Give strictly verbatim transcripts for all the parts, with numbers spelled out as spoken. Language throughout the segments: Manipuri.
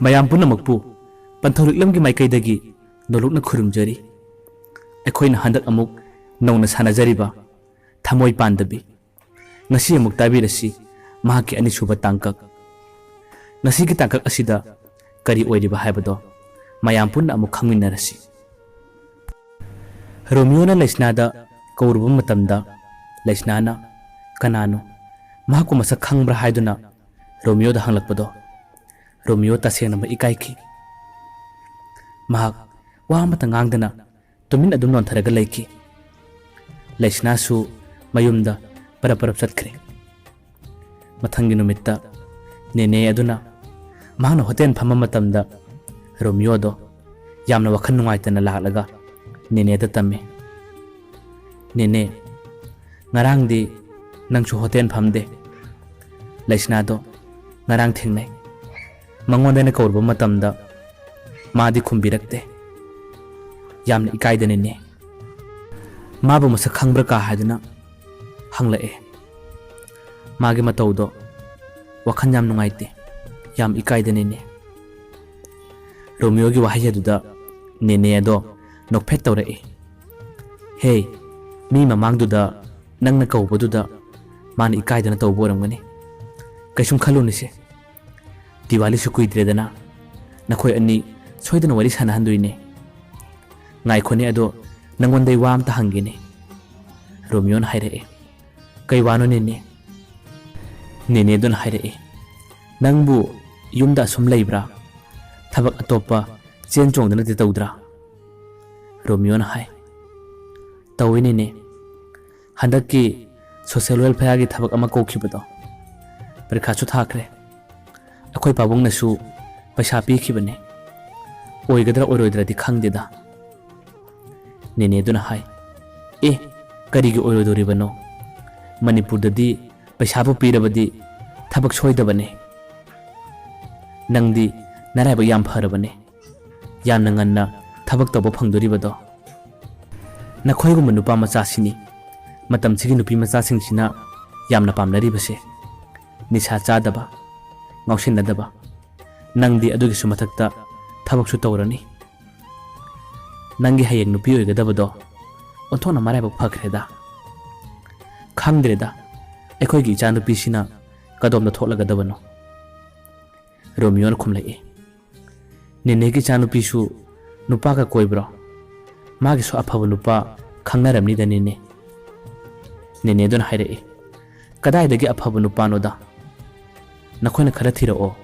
ꯃꯌꯥꯝ ꯄꯨꯝꯅꯃꯛꯄꯨ ꯄꯟꯊꯧꯔꯤꯛꯂꯝꯒꯤ ꯃꯥꯏꯀꯩꯗꯒꯤ ꯅꯣꯂꯨꯛꯅ ꯈꯨꯔꯨꯝꯖꯔꯤ꯫ ꯑꯩꯈꯣꯏꯅ ꯍꯟꯗꯛ ꯑꯃꯨꯛ ꯅꯧꯅ ꯁꯥꯟꯅꯖꯔꯤꯕ ꯊꯃꯣꯏ ꯄꯥꯟꯗꯕꯤ꯫ ꯉꯁꯤ ꯑꯃꯨꯛ ꯇꯥꯕꯤꯔꯁꯤ ꯃꯍꯥꯛꯀꯤ ꯑꯅꯤꯁꯨꯕ ꯇꯥꯡꯀꯛ꯫ ꯉꯁꯤꯒꯤ ꯇꯥꯡꯀꯛ ꯑꯁꯤꯗ ꯀꯔꯤ ꯑꯣꯏꯔꯤꯕ ꯍꯥꯏꯕꯗꯣ ꯃꯌꯥꯝ ꯄꯨꯟꯅ ꯑꯃꯨꯛ ꯈꯪꯃꯤꯟꯅꯔꯁꯤ꯫ ꯔꯣꯃꯤꯌꯣꯅ ꯂꯩꯁꯅꯥꯗ ꯀꯧꯔꯨꯕ ꯃꯇꯝꯗ ꯂꯩꯁꯅꯥꯅ "ꯀꯅꯥꯅꯣ? ꯃꯍꯥꯛꯄꯨ ꯃꯁꯛ ꯈꯪꯕ꯭ꯔꯥ?" ꯍꯥꯏꯗꯨꯅ ꯔꯣꯃꯤꯌꯣꯗ ꯍꯪꯂꯛꯄꯗꯣ ꯔꯣꯃꯤꯌꯣ ꯇꯁꯦꯡꯅꯃꯛ ꯏꯀꯥꯏꯈꯤ꯫ ꯃꯍꯥꯛ ꯋꯥ ꯑꯃꯠꯇ ꯉꯥꯡꯗꯅ ꯇꯨꯃꯤꯟ ꯑꯗꯨꯝ ꯅꯣꯟꯊꯔꯒ ꯂꯩꯈꯤ꯫ ꯂꯩꯁꯅꯥꯁꯨ ꯃꯌꯨꯝꯗ ꯄꯔꯞ ꯄꯔꯞ ꯆꯠꯈ꯭ꯔꯦ꯫ ꯃꯊꯪꯒꯤ ꯅꯨꯃꯤꯠꯇ ꯅꯦꯅꯦ ꯑꯗꯨꯅ ꯃꯍꯥꯛꯅ ꯍꯣꯇꯦꯜ ꯐꯝꯕ ꯃꯇꯝꯗ ꯔꯣꯃꯤꯌꯣꯗꯣ ꯌꯥꯝꯅ ꯋꯥꯈꯜ ꯅꯨꯡꯉꯥꯏꯇꯅ ꯂꯥꯛꯂꯒ ꯅꯦꯅꯦꯗ ꯇꯝꯃꯤ꯫ "ꯅꯦꯅꯦ, ꯉꯔꯥꯡꯗꯤ ꯅꯪꯁꯨ ꯍꯣꯇꯦꯜ ꯐꯝꯗꯦ꯫ ꯂꯩꯁꯅꯥꯗꯣ ꯉꯔꯥꯡ ꯊꯦꯡꯅꯩ꯫ ꯃꯉꯣꯟꯗ ꯑꯩꯅ ꯀꯧꯔꯨꯕ ꯃꯇꯝꯗ ꯃꯥꯗꯤ ꯈꯨꯝꯕꯤꯔꯛꯇꯦ꯫ ꯌꯥꯝꯅ ꯏꯀꯥꯏꯗꯅꯅꯦ꯫ ꯃꯥꯕꯨ ꯃꯁꯛ ꯈꯪꯕ꯭ꯔꯥ ꯀꯥ ꯍꯥꯏꯗꯨꯅ ꯍꯪꯂꯛꯑꯦ꯫ ꯃꯥꯒꯤ ꯃꯇꯧꯗꯣ ꯋꯥꯈꯜ ꯌꯥꯝ ꯅꯨꯡꯉꯥꯏꯇꯦ꯫ ꯌꯥꯝ ꯏꯀꯥꯏꯗꯅꯅꯦ꯫" ꯔꯣꯃꯤꯌꯣꯒꯤ ꯋꯥꯍꯩ ꯑꯗꯨꯗ ꯅꯦꯅꯦ ꯑꯗꯣ ꯅꯣꯛꯐꯦꯠ ꯇꯧꯔꯛꯏ꯫ "ꯍꯦ, ꯃꯤ ꯃꯃꯥꯡꯗꯨꯗ ꯅꯪꯅ ꯀꯧꯕꯗꯨꯗ ꯃꯥꯅ ꯏꯀꯥꯏꯗꯅ ꯇꯧꯕ ꯑꯣꯏꯔꯝꯒꯅꯤ꯫ ꯀꯩꯁꯨꯝ ꯈꯜꯂꯨꯅꯨꯁꯦ꯫ ꯗꯤꯋꯥꯂꯤꯁꯨ ꯀꯨꯏꯗ꯭ꯔꯦꯗꯅ꯫ ꯅꯈꯣꯏ ꯑꯅꯤ ꯁꯣꯏꯗꯅ ꯋꯥꯔꯤ ꯁꯥꯟꯅꯍꯟꯗꯣꯏꯅꯦ꯫ ꯉꯥꯏꯈꯣꯅꯦ, ꯑꯗꯣ ꯅꯪꯉꯣꯟꯗꯩ ꯋꯥ ꯑꯝꯇ ꯍꯪꯒꯦꯅꯦ꯫" ꯔꯣꯃꯤꯌꯣꯅ ꯍꯥꯏꯔꯛꯑꯦ꯫ "ꯀꯩ ꯋꯥꯅꯣ ꯅꯦꯅꯦ?" ꯅꯦꯅꯦꯗꯨꯅ ꯍꯥꯏꯔꯛꯑꯦ꯫ "ꯅꯪꯕꯨ ꯌꯨꯝꯗ ꯑꯁꯨꯝ ꯂꯩꯕ꯭ꯔꯥ? ꯊꯕꯛ ꯑꯇꯣꯞꯄ ꯆꯦꯟ ꯆꯣꯡꯗꯅꯗꯤ ꯇꯧꯗ꯭ꯔꯥ?" ꯔꯣꯃꯤꯌꯣꯅ ꯍꯥꯏ꯫ "ꯇꯧꯏ ꯅꯦꯅꯦ꯫ ꯍꯟꯗꯛꯀꯤ ꯁꯣꯁꯦꯜ ꯋꯦꯜꯐꯤꯌꯥꯔꯒꯤ ꯊꯕꯛ ꯑꯃ ꯀꯧꯈꯤꯕꯗꯣ, ꯄꯔꯤꯈꯥꯁꯨ ꯊꯥꯈ꯭ꯔꯦ꯫ ꯑꯩꯈꯣꯏ ꯄꯥꯕꯨꯡꯅꯁꯨ ꯄꯩꯁꯥ ꯄꯤꯈꯤꯕꯅꯦ꯫ ꯑꯣꯏꯒꯗ꯭ꯔꯥ ꯑꯣꯏꯔꯣꯏꯗ꯭ꯔꯗꯤ ꯈꯪꯗꯦꯗ꯫" ꯅꯦꯅꯦꯗꯨꯅ ꯍꯥꯏ, "ꯑꯦ, ꯀꯔꯤꯒꯤ ꯑꯣꯏꯔꯣꯏꯗꯣꯔꯤꯕꯅꯣ? ꯃꯅꯤꯄꯨꯔꯗꯗꯤ ꯄꯩꯁꯥꯕꯨ ꯄꯤꯔꯕꯗꯤ ꯊꯕꯛ ꯁꯣꯏꯗꯕꯅꯦ꯫ ꯅꯪꯗꯤ ꯅꯔꯥꯏꯕꯛ ꯌꯥꯝ ꯐꯔꯕꯅꯦ, ꯌꯥꯝꯅ ꯉꯟꯅ ꯊꯕꯛ ꯇꯧꯕ ꯐꯪꯗꯣꯔꯤꯕꯗꯣ꯫ ꯅꯈꯣꯏꯒꯨꯝꯕ ꯅꯨꯄꯥ ꯃꯆꯥꯁꯤꯅꯤ ꯃꯇꯝꯁꯤꯒꯤ ꯅꯨꯄꯤ ꯃꯆꯥꯁꯤꯡꯁꯤꯅ ꯌꯥꯝꯅ ꯄꯥꯝꯅꯔꯤꯕꯁꯦ꯫ ꯅꯤꯁꯥ ꯆꯥꯗꯕ, ꯉꯥꯎꯁꯤꯟꯅꯗꯕ, ꯅꯪꯗꯤ ꯑꯗꯨꯒꯤꯁꯨ ꯃꯊꯛꯇ ꯊꯕꯛꯁꯨ ꯇꯧꯔꯅꯤ꯫ ꯅꯪꯒꯤ ꯍꯌꯦꯡ ꯅꯨꯄꯤ ꯑꯣꯏꯒꯗꯕꯗꯣ ꯑꯣꯟꯊꯣꯛꯅ ꯃꯔꯥꯏꯕꯛ ꯐꯈ꯭ꯔꯦꯗ꯫ ꯈꯪꯗ꯭ꯔꯦꯗ, ꯑꯩꯈꯣꯏꯒꯤ ꯏꯆꯥꯅꯨꯄꯤꯁꯤꯅ ꯀꯗꯣꯝꯗ ꯊꯣꯛꯂꯒꯗꯕꯅꯣ꯫ ꯔꯣꯃꯤꯌꯣꯅ ꯈꯨꯝꯂꯛꯏ, "ꯅꯦꯅꯦꯒꯤ ꯏꯆꯥꯅꯨꯄꯤꯁꯨ ꯅꯨꯄꯥꯒ ꯀꯣꯏꯕ꯭ꯔꯣ? ꯃꯥꯒꯤꯁꯨ ꯑꯐꯕ ꯅꯨꯄꯥ ꯈꯪꯅꯔꯝꯅꯤꯗ ꯅꯦꯅꯦ꯫" ꯅꯦꯅꯦꯗꯨꯅ ꯍꯥꯏꯔꯛꯏ, "ꯀꯗꯥꯏꯗꯒꯤ ꯑꯐꯕ ꯅꯨꯄꯥꯅꯣꯗ? ꯅꯈꯣꯏꯅ ꯈꯔ ꯊꯤꯔꯛꯑꯣ꯫"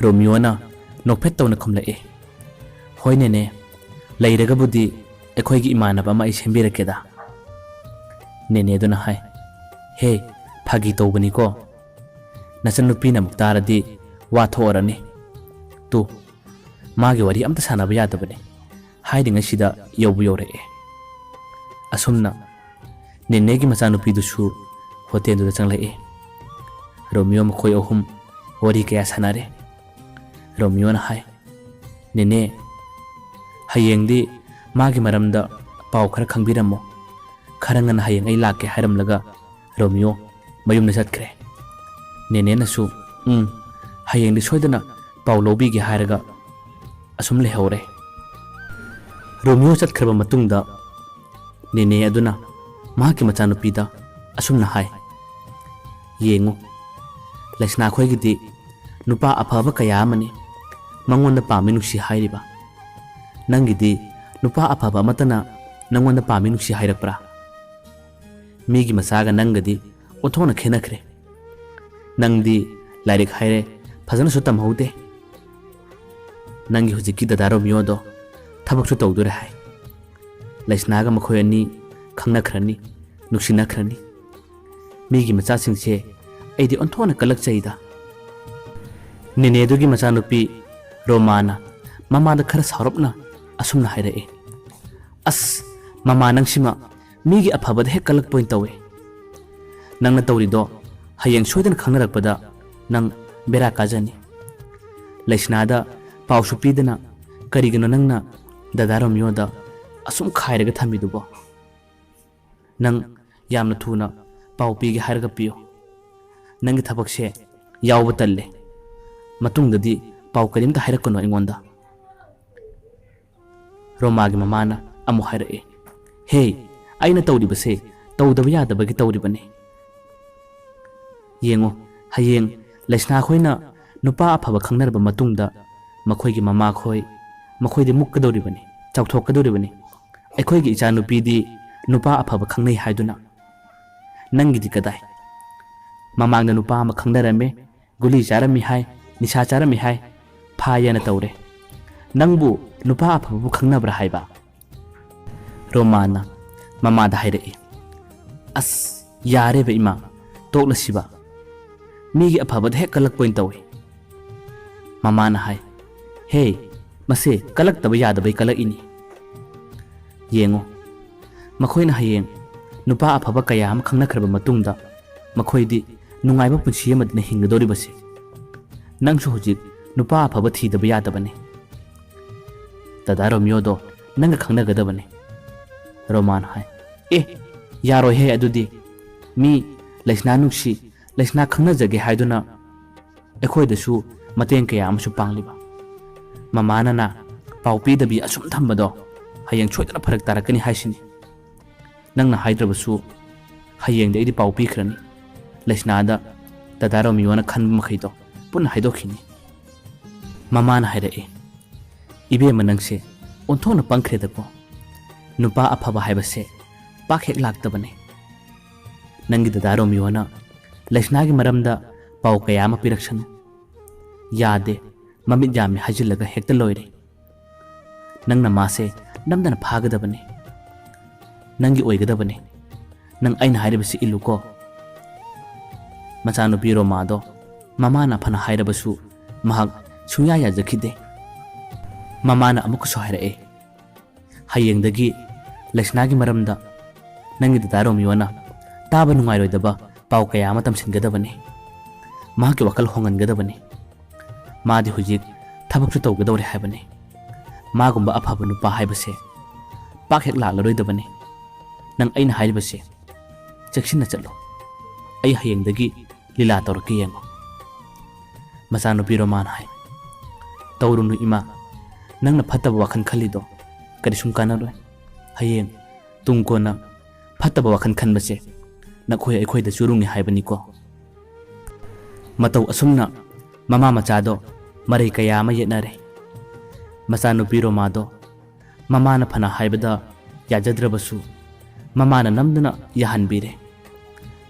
ꯔꯣꯃꯤꯌꯣꯅ ꯅꯣꯛꯐꯦꯠ ꯇꯧꯅ ꯈꯨꯝꯂꯛꯏ, "ꯍꯣꯏ ꯅꯦꯅꯦ, ꯂꯩꯔꯒꯕꯨꯗꯤ ꯑꯩꯈꯣꯏꯒꯤ ꯏꯃꯥꯟꯅꯕ ꯑꯃ ꯑꯩ ꯁꯦꯝꯕꯤꯔꯛꯀꯦꯗ꯫" ꯅꯦꯅꯦꯗꯨꯅ ꯍꯥꯏ, "ꯍꯦ, ꯐꯥꯒꯤ ꯇꯧꯕꯅꯤꯀꯣ꯫ ꯅꯆꯟꯅꯨꯄꯤꯅ ꯑꯃꯨꯛ ꯇꯥꯔꯗꯤ ꯋꯥ ꯊꯣꯛꯑꯔꯅꯤ꯫ ꯇꯨ, ꯃꯥꯒꯤ ꯋꯥꯔꯤ ꯑꯝꯇ ꯁꯥꯟꯅꯕ ꯌꯥꯗꯕꯅꯤ꯫ ꯍꯥꯏꯔꯤꯉꯩꯁꯤꯗ ꯌꯧꯕꯨ ꯌꯧꯔꯛꯑꯦ꯫" ꯑꯁꯨꯝꯅ ꯅꯦꯅꯦꯒꯤ ꯃꯆꯥꯅꯨꯄꯤꯗꯨꯁꯨ ꯍꯣꯇꯦꯜꯗꯨꯗ ꯆꯪꯂꯛꯏ꯫ ꯔꯣꯃꯤꯌꯣ ꯃꯈꯣꯏ ꯑꯍꯨꯝ ꯋꯥꯔꯤ ꯀꯌꯥ ꯁꯥꯟꯅꯔꯦ꯫ ꯔꯣꯃꯤꯌꯣꯅ ꯍꯥꯏ, "ꯅꯦꯅꯦ, ꯍꯌꯦꯡꯗꯤ ꯃꯥꯒꯤ ꯃꯔꯝꯗ ꯄꯥꯎ ꯈꯔ ꯈꯪꯕꯤꯔꯝꯃꯣ꯫ ꯈꯔ ꯉꯟꯅ ꯍꯌꯦꯡ ꯑꯩ ꯂꯥꯛꯀꯦ" ꯍꯥꯏꯔꯝꯂꯒ ꯔꯣꯃꯤꯌꯣ ꯃꯌꯨꯝꯗ ꯆꯠꯈ꯭ꯔꯦ꯫ ꯅꯦꯅꯦꯅꯁꯨ, "ꯎꯝ, ꯍꯌꯦꯡꯗꯤ ꯁꯣꯏꯗꯅ ꯄꯥꯎ ꯂꯧꯕꯤꯒꯦ" ꯍꯥꯏꯔꯒ ꯑꯁꯨꯝ ꯂꯩꯍꯧꯔꯦ꯫ ꯔꯣꯃꯤꯌꯣ ꯆꯠꯈ꯭ꯔꯕ ꯃꯇꯨꯡꯗ ꯅꯦꯅꯦ ꯑꯗꯨꯅ ꯃꯍꯥꯛꯀꯤ ꯃꯆꯥꯅꯨꯄꯤꯗ ꯑꯁꯨꯝꯅ ꯍꯥꯏ, "ꯌꯦꯡꯉꯨ, ꯂꯩꯁꯅꯥ ꯈꯣꯏꯒꯤꯗꯤ ꯅꯨꯄꯥ ꯑꯐꯕ ꯀꯌꯥ ꯑꯃꯅꯤ ꯃꯉꯣꯟꯗ ꯄꯥꯝꯃꯤ ꯅꯨꯡꯁꯤ ꯍꯥꯏꯔꯤꯕ꯫ ꯅꯪꯒꯤꯗꯤ ꯅꯨꯄꯥ ꯑꯐꯕ ꯑꯃꯠꯇꯅ ꯅꯪꯉꯣꯟꯗ ꯄꯥꯝꯃꯤ ꯅꯨꯡꯁꯤ ꯍꯥꯏꯔꯛꯄ꯭ꯔꯥ? ꯃꯤꯒꯤ ꯃꯆꯥꯒ ꯅꯪꯒꯗꯤ ꯑꯣꯟꯊꯣꯛꯅ ꯈꯦꯠꯅꯈ꯭ꯔꯦ꯫ ꯅꯪꯗꯤ ꯂꯥꯏꯔꯤꯛ ꯍꯥꯏꯔꯦ ꯐꯖꯅꯁꯨ ꯇꯝꯍꯧꯗꯦ꯫ ꯅꯪꯒꯤ ꯍꯧꯖꯤꯛꯀꯤ ꯗꯗꯥ ꯔꯣꯃꯤꯌꯣꯗꯣ ꯊꯕꯛꯁꯨ ꯇꯧꯗꯣꯔꯦ ꯍꯥꯏ꯫ ꯂꯩꯁꯅꯥꯒ ꯃꯈꯣꯏ ꯑꯅꯤ ꯈꯪꯅꯈ꯭ꯔꯅꯤ, ꯅꯨꯡꯁꯤꯅꯈ꯭ꯔꯅꯤ꯫ ꯃꯤꯒꯤ ꯃꯆꯥꯁꯤꯡꯁꯦ ꯑꯩꯗꯤ ꯑꯣꯟꯊꯣꯛꯅ ꯀꯜꯂꯛꯆꯩꯗ꯫" ꯅꯦꯅꯦꯗꯨꯒꯤ ꯃꯆꯥꯅꯨꯄꯤ ꯔꯣꯃꯥꯅ ꯃꯃꯥꯗ ꯈꯔ ꯁꯥꯎꯔꯞꯅ ꯑꯁꯨꯝꯅ ꯍꯥꯏꯔꯛꯏ, "ꯑꯁ, ꯃꯃꯥ ꯅꯪꯁꯤꯃ ꯃꯤꯒꯤ ꯑꯐꯕꯗ ꯍꯦꯛ ꯀꯜꯂꯛꯄ ꯑꯣꯏꯅ ꯇꯧꯏ꯫ ꯅꯪꯅ ꯇꯧꯔꯤꯗꯣ ꯍꯌꯦꯡ ꯁꯣꯏꯗꯅ ꯈꯪꯅꯔꯛꯄꯗ ꯅꯪ ꯕꯦꯔꯥ ꯀꯥꯖꯅꯤ꯫ ꯂꯩꯁꯅꯥꯗ ꯄꯥꯎꯁꯨ ꯄꯤꯗꯅ ꯀꯔꯤꯒꯤꯅꯣ ꯅꯪꯅ ꯗꯗꯥ ꯔꯣꯃꯤꯌꯣꯗ ꯑꯁꯨꯝ ꯈꯥꯏꯔꯒ ꯊꯝꯃꯤꯗꯨꯕꯣ? ꯅꯪ ꯌꯥꯝꯅ ꯊꯨꯅ ꯄꯥꯎ ꯄꯤꯒꯦ ꯍꯥꯏꯔꯒ ꯄꯤꯌꯨ꯫ ꯅꯪꯒꯤ ꯊꯕꯛꯁꯦ ꯌꯥꯎꯕ ꯇꯜꯂꯦ꯫ ꯃꯇꯨꯡꯗꯗꯤ ꯄꯥꯎ ꯀꯔꯤꯝꯇ ꯍꯥꯏꯔꯛꯀꯅꯨ ꯑꯩꯉꯣꯟꯗ꯫ ꯔꯣꯃꯥꯒꯤ ꯃꯃꯥꯅ ꯑꯃꯨꯛ ꯍꯥꯏꯔꯛꯏ, "ꯍꯦ, ꯑꯩꯅ ꯇꯧꯔꯤꯕꯁꯦ ꯇꯧꯗꯕ ꯌꯥꯗꯕꯒꯤ ꯇꯧꯔꯤꯕꯅꯤ꯫ ꯌꯦꯡꯉꯨ, ꯍꯌꯦꯡ ꯂꯩꯁꯅꯥ ꯈꯣꯏꯅ ꯅꯨꯄꯥ ꯑꯐꯕ ꯈꯪꯅꯔꯕ ꯃꯇꯨꯡꯗ ꯃꯈꯣꯏꯒꯤ ꯃꯃꯥꯈꯣꯏ, ꯃꯈꯣꯏꯗꯤ ꯃꯨꯛꯀꯗꯧꯔꯤꯕꯅꯤ, ꯆꯥꯎꯊꯣꯛꯀꯗꯧꯔꯤꯕꯅꯤ꯫ ꯑꯩꯈꯣꯏꯒꯤ ꯏꯆꯥꯅꯨꯄꯤꯗꯤ ꯅꯨꯄꯥ ꯑꯐꯕ ꯈꯪꯅꯩ ꯍꯥꯏꯗꯨꯅ꯫ ꯅꯪꯒꯤꯗꯤ ꯀꯗꯥꯏ? ꯃꯃꯥꯡꯗ ꯅꯨꯄꯥ ꯑꯃ ꯈꯪꯅꯔꯝꯃꯦ, ꯒꯨꯂꯤ ꯆꯥꯔꯝꯃꯤ ꯍꯥꯏ, ꯅꯤꯁꯥ ꯆꯥꯔꯝꯃꯤ ꯍꯥꯏ, ꯐꯥꯌꯦꯅ ꯇꯧꯔꯦ꯫ ꯅꯪꯕꯨ ꯅꯨꯄꯥ ꯑꯐꯕꯕꯨ ꯈꯪꯅꯕ꯭ꯔꯥ ꯍꯥꯏꯕ?" ꯔꯣꯃꯥꯅ ꯃꯃꯥꯗ ꯍꯥꯏꯔꯛꯏ, "ꯑꯁ, ꯌꯥꯔꯦꯕ ꯏꯃꯥ, ꯇꯣꯛꯂꯁꯤꯕ꯫ ꯃꯤꯒꯤ ꯑꯐꯕꯗ ꯍꯦꯛ ꯀꯜꯂꯛꯄ ꯑꯣꯏꯅ ꯇꯧꯏ꯫" ꯃꯃꯥꯅ ꯍꯥꯏ, "ꯍꯦ, ꯃꯁꯦ ꯀꯜꯂꯛꯇꯕ ꯌꯥꯗꯕꯩ ꯀꯜꯂꯛꯏꯅꯤ꯫ ꯌꯦꯡꯉꯨ, ꯃꯈꯣꯏꯅ ꯍꯌꯦꯡ ꯅꯨꯄꯥ ꯑꯐꯕ ꯀꯌꯥ ꯑꯃ ꯈꯪꯅꯈ꯭ꯔꯕ ꯃꯇꯨꯡꯗ ꯃꯈꯣꯏꯗꯤ ꯅꯨꯡꯉꯥꯏꯕ ꯄꯨꯟꯁꯤ ꯑꯃꯗꯅ ꯍꯤꯡꯒꯗꯧꯔꯤꯕꯁꯦ꯫ ꯅꯪꯁꯨ ꯍꯧꯖꯤꯛ ꯅꯨꯄꯥ ꯑꯐꯕ ꯊꯤꯗꯕ ꯌꯥꯗꯕꯅꯤ꯫ ꯗꯗꯥ ꯔꯣꯃꯤꯌꯣꯗꯣ ꯅꯪꯒ ꯈꯪꯅꯒꯗꯕꯅꯤ꯫" ꯔꯣꯃꯥꯟ ꯍꯥꯏ, "ꯑꯦ, ꯌꯥꯔꯣꯏꯍꯦ, ꯑꯗꯨꯗꯤ ꯃꯤ ꯂꯩꯁꯅꯥ ꯅꯨꯡꯁꯤ, ꯂꯩꯁꯅꯥ ꯈꯪꯅꯖꯒꯦ ꯍꯥꯏꯗꯨꯅ ꯑꯩꯈꯣꯏꯗꯁꯨ ꯃꯇꯦꯡ ꯀꯌꯥ ꯑꯃꯁꯨ ꯄꯥꯡꯂꯤꯕ꯫ ꯃꯃꯥꯅꯅ ꯄꯥꯎ ꯄꯤꯗꯕꯤ ꯑꯁꯨꯝ ꯊꯝꯕꯗꯣ ꯍꯌꯦꯡ ꯁꯣꯏꯗꯅ ꯐꯔꯛ ꯇꯥꯔꯛꯀꯅꯤ ꯍꯥꯏꯁꯤꯅꯤ꯫ ꯅꯪꯅ ꯍꯥꯏꯗ꯭ꯔꯕꯁꯨ ꯍꯌꯦꯡꯗꯤ ꯑꯩꯗꯤ ꯄꯥꯎ ꯄꯤꯈ꯭ꯔꯅꯤ꯫ ꯂꯩꯁꯅꯥꯗ ꯗꯗꯥ ꯔꯣꯃꯤꯌꯣꯅ ꯈꯟꯕ ꯃꯈꯩꯗꯣ ꯄꯨꯟꯅ ꯍꯥꯏꯗꯣꯛꯈꯤꯅꯤ꯫" ꯃꯃꯥꯅ ꯍꯥꯏꯔꯛꯏ, "ꯏꯕꯦꯝꯃ, ꯅꯪꯁꯦ ꯑꯣꯟꯊꯣꯛꯅ ꯄꯪꯈ꯭ꯔꯦꯗꯀꯣ꯫ ꯅꯨꯄꯥ ꯑꯐꯕ ꯍꯥꯏꯕꯁꯦ ꯄꯥꯛ ꯍꯦꯛ ꯂꯥꯛꯇꯕꯅꯦ꯫ ꯅꯪꯒꯤ ꯗꯗꯥ ꯔꯣꯃꯤꯌꯣꯅ ꯂꯩꯁꯅꯥꯒꯤ ꯃꯔꯝꯗ ꯄꯥꯎ ꯀꯌꯥ ꯑꯃ ꯄꯤꯔꯛꯁꯅꯨ꯫ ꯌꯥꯗꯦ, ꯃꯃꯤꯠ ꯌꯥꯝꯃꯤ ꯍꯥꯏꯖꯤꯜꯂꯒ ꯍꯦꯛꯇ ꯂꯣꯏꯔꯦ꯫ ꯅꯪꯅ ꯃꯥꯁꯦ ꯅꯝꯗꯅ ꯐꯥꯒꯗꯕꯅꯤ꯫ ꯅꯪꯒꯤ ꯑꯣꯏꯒꯗꯕꯅꯤ꯫ ꯅꯪ ꯑꯩꯅ ꯍꯥꯏꯔꯤꯕꯁꯤ ꯏꯜꯂꯨꯀꯣ꯫" ꯃꯆꯥꯅꯨꯄꯤ ꯔꯣꯃꯥꯗꯣ ꯃꯃꯥꯅ ꯐꯅ ꯍꯥꯏꯔꯕꯁꯨ ꯃꯍꯥꯛ ꯁꯨꯡꯌꯥ ꯌꯥꯖꯈꯤꯗꯦ꯫ ꯃꯃꯥꯅ ꯑꯃꯨꯛꯀꯁꯨ ꯍꯥꯏꯔꯛꯑꯦ, "ꯍꯌꯦꯡꯗꯒꯤ ꯂꯩꯁꯅꯥꯒꯤ ꯃꯔꯝꯗ ꯅꯪꯒꯤ ꯗꯗꯥ ꯔꯣꯃꯤꯌꯣꯅ ꯇꯥꯕ ꯅꯨꯡꯉꯥꯏꯔꯣꯏꯗꯕ ꯄꯥꯎ ꯀꯌꯥ ꯑꯃ ꯇꯝꯁꯤꯟꯒꯗꯕꯅꯤ꯫ ꯃꯍꯥꯛꯀꯤ ꯋꯥꯈꯜ ꯍꯣꯡꯍꯟꯒꯗꯕꯅꯤ꯫ ꯃꯥꯗꯤ ꯍꯧꯖꯤꯛ ꯊꯕꯛꯁꯨ ꯇꯧꯒꯗꯧꯔꯦ ꯍꯥꯏꯕꯅꯤ꯫ ꯃꯥꯒꯨꯝꯕ ꯑꯐꯕ ꯅꯨꯄꯥ ꯍꯥꯏꯕꯁꯦ ꯄꯥꯛ ꯍꯦꯛ ꯂꯥꯛꯂꯔꯣꯏꯗꯕꯅꯤ꯫ ꯅꯪ ꯑꯩꯅ ꯍꯥꯏꯔꯤꯕꯁꯦ ꯆꯦꯛꯁꯤꯟꯅ ꯆꯠꯂꯨ꯫ ꯑꯩ ꯍꯌꯦꯡꯗꯒꯤ ꯂꯤꯂꯥ ꯇꯧꯔꯛꯀꯦ, ꯌꯦꯡꯉꯨ꯫" ꯃꯆꯥꯅꯨꯄꯤ ꯔꯣꯃꯥꯅ ꯍꯥꯏ, "ꯇꯧꯔꯨꯅꯨ ꯏꯃꯥ, ꯅꯪꯅ ꯐꯠꯇꯕ ꯋꯥꯈꯜ ꯈꯜꯂꯤꯗꯣ ꯀꯔꯤꯁꯨꯝ ꯀꯥꯟꯅꯔꯣꯏ꯫ ꯍꯌꯦꯡ ꯇꯨꯡ ꯀꯣꯟꯅ ꯐꯠꯇꯕ ꯋꯥꯈꯜ ꯈꯟꯕꯁꯦ ꯅꯈꯣꯏ ꯑꯩꯈꯣꯏꯗ ꯆꯨꯔꯨꯡꯉꯦ ꯍꯥꯏꯕꯅꯤꯀꯣ"꯫ ꯃꯇꯧ ꯑꯁꯨꯝꯅ ꯃꯃꯥ ꯃꯆꯥꯗꯣ ꯃꯔꯩ ꯀꯌꯥ ꯑꯃ ꯌꯦꯠꯅꯔꯦ꯫ ꯃꯆꯥꯅꯨꯄꯤ ꯔꯣꯃꯥꯗꯣ ꯃꯃꯥꯅ ꯐꯅ ꯍꯥꯏꯕꯗ ꯌꯥꯖꯗ꯭ꯔꯕꯁꯨ, ꯃꯃꯥꯅ ꯅꯝꯗꯨꯅ ꯌꯥꯍꯟꯕꯤꯔꯦ꯫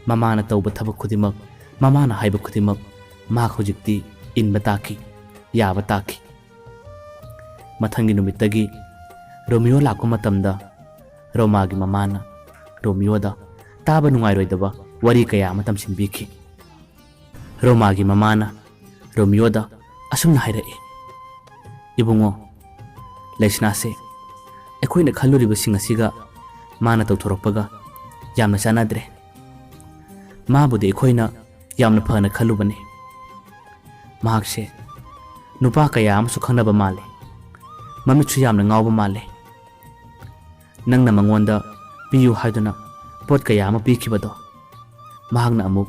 ꯃꯃꯥꯅ ꯇꯧꯕ ꯊꯕꯛ ꯈꯨꯗꯤꯡꯃꯛ, ꯃꯃꯥꯅ ꯍꯥꯏꯕ ꯈꯨꯗꯤꯡꯃꯛ ꯃꯍꯥꯛ ꯍꯧꯖꯤꯛꯇꯤ ꯏꯟꯕ ꯇꯥꯈꯤ, ꯌꯥꯕ ꯇꯥꯈꯤ꯫ ꯃꯊꯪꯒꯤ ꯅꯨꯃꯤꯠꯇꯒꯤ ꯔꯣꯃꯤꯌꯣ ꯂꯥꯛꯄ ꯃꯇꯝꯗ ꯔꯣꯃꯥꯒꯤ ꯃꯃꯥꯅ ꯔꯣꯃꯤꯌꯣꯗ ꯇꯥꯕ ꯅꯨꯡꯉꯥꯏꯔꯣꯏꯗꯕ ꯋꯥꯔꯤ ꯀꯌꯥ ꯑꯃ ꯇꯝꯁꯤꯟꯕꯤꯈꯤ꯫ ꯔꯣꯃꯥꯒꯤ ꯃꯃꯥꯅ ꯔꯣꯃꯤꯌꯣꯗ ꯑꯁꯨꯝꯅ ꯍꯥꯏꯔꯛꯏ, "ꯏꯕꯨꯡꯉꯣ, ꯂꯩꯁꯅꯥꯁꯦ ꯑꯩꯈꯣꯏꯅ ꯈꯜꯂꯨꯔꯤꯕꯁꯤꯡ ꯑꯁꯤꯒ ꯃꯥꯅ ꯇꯧꯊꯣꯔꯛꯄꯒ ꯌꯥꯝꯅ ꯆꯥꯟꯅꯗ꯭ꯔꯦ꯫ ꯃꯥꯕꯨꯗꯤ ꯑꯩꯈꯣꯏꯅ ꯌꯥꯝꯅ ꯐꯅ ꯈꯜꯂꯨꯕꯅꯤ꯫ ꯃꯍꯥꯛꯁꯦ ꯅꯨꯄꯥ ꯀꯌꯥ ꯑꯃꯁꯨ ꯈꯪꯅꯕ ꯃꯥꯜꯂꯤ꯫ ꯃꯃꯤꯠꯁꯨ ꯌꯥꯝꯅ ꯉꯥꯎꯕ ꯃꯥꯜꯂꯤ꯫ ꯅꯪꯅ ꯃꯉꯣꯟꯗ ꯄꯤꯌꯨ ꯍꯥꯏꯗꯨꯅ ꯄꯣꯠ ꯀꯌꯥ ꯑꯃ ꯄꯤꯈꯤꯕꯗꯣ, ꯃꯍꯥꯛꯅ ꯑꯃꯨꯛ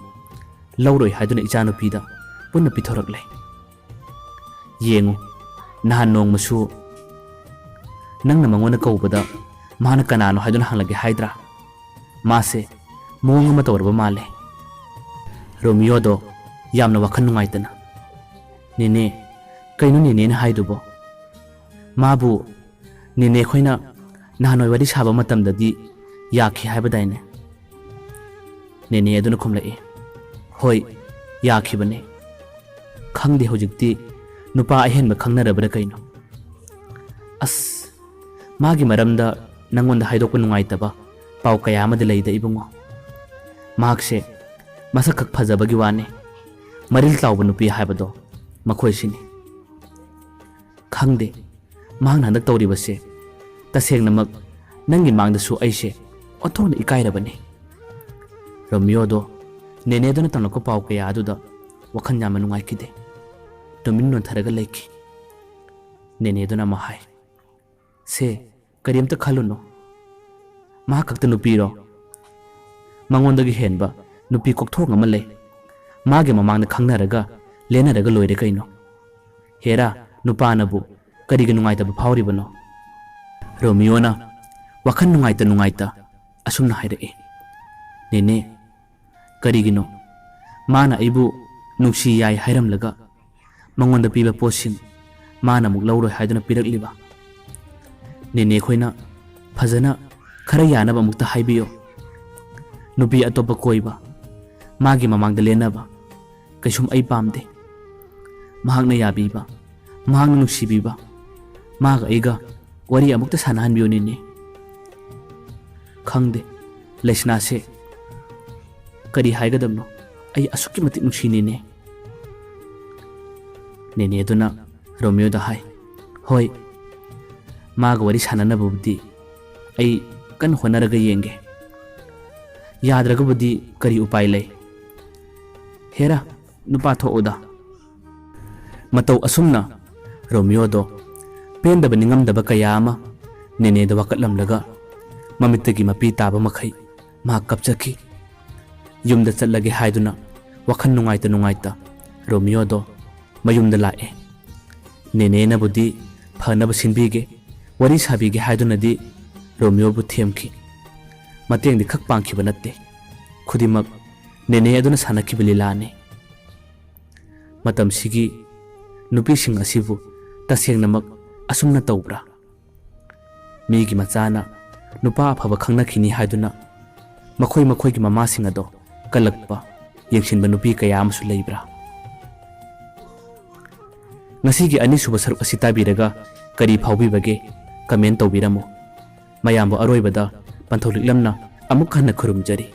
ꯂꯧꯔꯣꯏ ꯍꯥꯏꯗꯨꯅ ꯏꯆꯥꯅꯨꯄꯤꯗ ꯄꯨꯟꯅ ꯄꯤꯊꯣꯔꯛꯂꯦ꯫ ꯌꯦꯡꯉꯨ, ꯅꯍꯥꯟ ꯅꯣꯡꯃꯁꯨ ꯅꯪꯅ ꯃꯉꯣꯟꯗ ꯀꯧꯕꯗ ꯃꯥꯅ ꯀꯅꯥꯅꯣ ꯍꯥꯏꯗꯨꯅ ꯍꯪꯂꯛꯀꯦ ꯍꯥꯏꯗ꯭ꯔꯥ? ꯃꯥꯁꯦ ꯃꯑꯣꯡ ꯑꯃ ꯇꯧꯔꯕ ꯃꯥꯜꯂꯦ"꯫ ꯔꯣꯃꯤꯌꯣꯗꯣ ꯌꯥꯝꯅ ꯋꯥꯈꯜ ꯅꯨꯡꯉꯥꯏꯇꯅ, "ꯅꯦꯅꯦ, ꯀꯩꯅꯣ ꯅꯦꯅꯦꯅ ꯍꯥꯏꯗꯨꯕꯣ? ꯃꯥꯕꯨ ꯅꯦꯅꯦ ꯑꯩꯈꯣꯏꯅ ꯅꯍꯥꯟꯋꯥꯏ ꯋꯥꯔꯤ ꯁꯥꯕ ꯃꯇꯝꯗꯗꯤ ꯌꯥꯈꯤ ꯍꯥꯏꯕꯗꯥꯏꯅꯦ?" ꯅꯦꯅꯦ ꯑꯗꯨꯅ ꯈꯨꯝꯂꯛꯏ, "ꯍꯣꯏ, ꯌꯥꯈꯤꯕꯅꯦ꯫ ꯈꯪꯗꯦ ꯍꯧꯖꯤꯛꯇꯤ ꯅꯨꯄꯥ ꯑꯍꯦꯟꯕ ꯈꯪꯅꯔꯕ꯭ꯔꯥ ꯀꯩꯅꯣ꯫ ꯑꯁ, ꯃꯥꯒꯤ ꯃꯔꯝꯗ ꯅꯪꯉꯣꯟꯗ ꯍꯥꯏꯗꯣꯛꯄ ꯅꯨꯡꯉꯥꯏꯇꯕ ꯄꯥꯎ ꯀꯌꯥ ꯑꯃꯗꯤ ꯂꯩꯗ ꯏꯕꯨꯡꯉꯣ꯫ ꯃꯍꯥꯛꯁꯦ ꯃꯁꯛ ꯈꯛ ꯐꯖꯕꯒꯤ ꯋꯥꯅꯤ, ꯃꯔꯤꯜ ꯆꯥꯎꯕ ꯅꯨꯄꯤ ꯍꯥꯏꯕꯗꯣ ꯃꯈꯣꯏꯁꯤꯅꯤ꯫ ꯈꯪꯗꯦ, ꯃꯍꯥꯛꯅ ꯍꯟꯗꯛ ꯇꯧꯔꯤꯕꯁꯦ꯫ ꯇꯁꯦꯡꯅꯃꯛ ꯅꯪꯒꯤ ꯃꯥꯡꯗꯁꯨ ꯑꯩꯁꯦ ꯑꯣꯟꯊꯣꯛꯅ ꯏꯀꯥꯏꯔꯕꯅꯤ"꯫ ꯔꯣꯃꯤꯌꯣꯗꯣ ꯅꯦꯅꯦꯗꯨꯅ ꯇꯝꯂꯛꯄ ꯄꯥꯎ ꯀꯌꯥ ꯑꯗꯨꯗ ꯋꯥꯈꯜ ꯌꯥꯝꯅ ꯅꯨꯡꯉꯥꯏꯈꯤꯗꯦ꯫ ꯇꯨꯃꯤꯟ ꯅꯣꯟꯊꯔꯒ ꯂꯩꯈꯤ꯫ ꯅꯦꯅꯦꯗꯨꯅ ꯑꯃ ꯍꯥꯏ, "ꯁꯦ, ꯀꯔꯤꯝꯇ ꯈꯜꯂꯨꯅꯨ꯫ ꯃꯍꯥꯛ ꯈꯛꯇ ꯅꯨꯄꯤꯔꯣ? ꯃꯉꯣꯟꯗꯒꯤ ꯍꯦꯟꯕ ꯅꯨꯄꯤ ꯀꯣꯛꯊꯣꯡ ꯑꯃ ꯂꯩ꯫ ꯃꯥꯒꯤ ꯃꯃꯥꯡꯗ ꯈꯪꯅꯔꯒ ꯂꯦꯟꯅꯔꯒ ꯂꯣꯏꯔꯦ ꯀꯩꯅꯣ꯫ ꯍꯦꯔꯥ, ꯅꯨꯄꯥꯅꯕꯨ ꯀꯔꯤꯒꯤ ꯅꯨꯡꯉꯥꯏꯇꯕ ꯐꯥꯎꯔꯤꯕꯅꯣ? ꯔꯣꯃꯤꯌꯣꯅ ꯋꯥꯈꯜ ꯅꯨꯡꯉꯥꯏꯇ ꯅꯨꯡꯉꯥꯏꯇ ꯑꯁꯨꯝꯅ ꯍꯥꯏꯔꯛꯏ, "ꯅꯦꯅꯦ, ꯀꯔꯤꯒꯤꯅꯣ ꯃꯥꯅ ꯑꯩꯕꯨ ꯅꯨꯡꯁꯤ ꯌꯥꯏ ꯍꯥꯏꯔꯝꯂꯒ ꯃꯉꯣꯟꯗ ꯄꯤꯕ ꯄꯣꯠꯁꯤꯡ ꯃꯥꯅ ꯑꯃꯨꯛ ꯂꯧꯔꯣꯏ ꯍꯥꯏꯗꯨꯅ ꯄꯤꯔꯛꯂꯤꯕ? ꯅꯦꯅꯦ ꯈꯣꯏꯅ ꯐꯖꯅ ꯈꯔ ꯌꯥꯅꯕ ꯑꯃꯨꯛꯇ ꯍꯥꯏꯕꯤꯌꯣ꯫ ꯅꯨꯄꯤ ꯑꯇꯣꯞꯄ ꯀꯣꯏꯕ, ꯃꯥꯒꯤ ꯃꯃꯥꯡꯗ ꯂꯦꯟꯅꯕ, ꯀꯩꯁꯨꯝ ꯑꯩ ꯄꯥꯝꯗꯦ꯫ ꯃꯍꯥꯛꯅ ꯌꯥꯕꯤꯕ, ꯃꯍꯥꯛꯅ ꯅꯨꯡꯁꯤꯕꯤꯕ, ꯃꯥꯒ ꯑꯩꯒ ꯋꯥꯔꯤ ꯑꯃꯨꯛꯇ ꯁꯥꯟꯅꯍꯟꯕꯤꯌꯨ ꯅꯦꯅꯦ꯫" ꯈꯪꯗꯦ, ꯂꯩꯁꯅꯥꯁꯦ ꯀꯔꯤ ꯍꯥꯏꯒꯗꯕꯅꯣ, ꯑꯩ ꯑꯁꯨꯛꯀꯤ ꯃꯇꯤꯛ ꯅꯨꯡꯁꯤ ꯅꯦꯅꯦ꯫ ꯅꯦꯅꯦ ꯑꯗꯨꯅ ꯔꯣꯃꯤꯌꯣꯗ ꯍꯥꯏ, "ꯍꯣꯏ, ꯃꯥꯒ ꯋꯥꯔꯤ ꯁꯥꯟꯅꯅꯕꯕꯨꯗꯤ ꯑꯩ ꯀꯟꯅ ꯍꯣꯠꯅꯔꯒ ꯌꯦꯡꯒꯦ꯫ ꯌꯥꯗ꯭ꯔꯒꯕꯨꯗꯤ ꯀꯔꯤ ꯎꯄꯥꯏ ꯂꯩ? ꯍꯦꯔꯥ, ꯅꯨꯄꯥ ꯊꯣꯛꯎꯗ꯫" ꯃꯇꯧ ꯑꯁꯨꯝꯅ ꯔꯣꯃꯤꯌꯣꯗꯣ ꯄꯦꯟꯗꯕ ꯅꯤꯡꯉꯝꯗꯕ ꯀꯌꯥ ꯑꯃ ꯅꯦꯅꯦꯗ ꯋꯥꯀꯠꯂꯝꯂꯒ ꯃꯃꯤꯠꯇꯒꯤ ꯃꯄꯤ ꯇꯥꯕ ꯃꯈꯩ ꯃꯍꯥꯛ ꯀꯞꯆꯈꯤ꯫ ꯌꯨꯝꯗ ꯆꯠꯂꯒꯦ ꯍꯥꯏꯗꯨꯅ ꯋꯥꯈꯜ ꯅꯨꯡꯉꯥꯏꯇ ꯅꯨꯡꯉꯥꯏꯇ ꯔꯣꯃꯤꯌꯣꯗꯣ ꯃꯌꯨꯝꯗ ꯂꯥꯛꯑꯦ꯫ ꯅꯦꯅꯦꯅꯕꯨꯗꯤ ꯐꯅꯕ ꯁꯤꯟꯕꯤꯒꯦ, ꯋꯥꯔꯤ ꯁꯥꯕꯤꯒꯦ ꯍꯥꯏꯗꯨꯅꯗꯤ ꯔꯣꯃꯤꯌꯣꯕꯨ ꯊꯦꯝꯈꯤ꯫ ꯃꯇꯦꯡꯗꯤ ꯈꯛ ꯄꯥꯡꯈꯤꯕ ꯅꯠꯇꯦ꯫ ꯈꯨꯗꯤꯡꯃꯛ ꯅꯦꯅꯦ ꯑꯗꯨꯅ ꯁꯥꯟꯅꯈꯤꯕ ꯂꯤꯂꯥꯅꯤ꯫ ꯃꯇꯝꯁꯤꯒꯤ ꯅꯨꯄꯤꯁꯤꯡ ꯑꯁꯤꯕꯨ ꯇꯁꯦꯡꯅꯃꯛ ꯑꯁꯨꯝꯅ ꯇꯧꯕ꯭ꯔꯥ? ꯃꯤꯒꯤ ꯃꯆꯥꯅ ꯅꯨꯄꯥ ꯑꯐꯕ ꯈꯪꯅꯈꯤꯅꯤ ꯍꯥꯏꯗꯨꯅ ꯃꯈꯣꯏ ꯃꯈꯣꯏꯒꯤ ꯃꯃꯥꯁꯤꯡ ꯑꯗꯣ ꯀꯜꯂꯛꯄ, ꯌꯦꯡꯁꯤꯟꯕ ꯅꯨꯄꯤ ꯀꯌꯥ ꯑꯃꯁꯨ ꯂꯩꯕ꯭ꯔꯥ? ꯉꯁꯤꯒꯤ ꯑꯅꯤꯁꯨꯕ ꯁꯔꯨꯛ ꯑꯁꯤ ꯇꯥꯕꯤꯔꯒ ꯀꯔꯤ ꯐꯥꯎꯕꯤꯕꯒꯦ? ꯀꯃꯦꯟ ꯇꯧꯕꯤꯔꯝꯃꯨ꯫ ꯃꯌꯥꯝꯕꯨ ꯑꯔꯣꯏꯕꯗ ꯄꯟꯊꯧ ꯂꯤꯛꯂꯝꯅ ꯑꯃꯨꯛ ꯍꯟꯅ ꯈꯨꯔꯨꯝꯖꯔꯤ꯫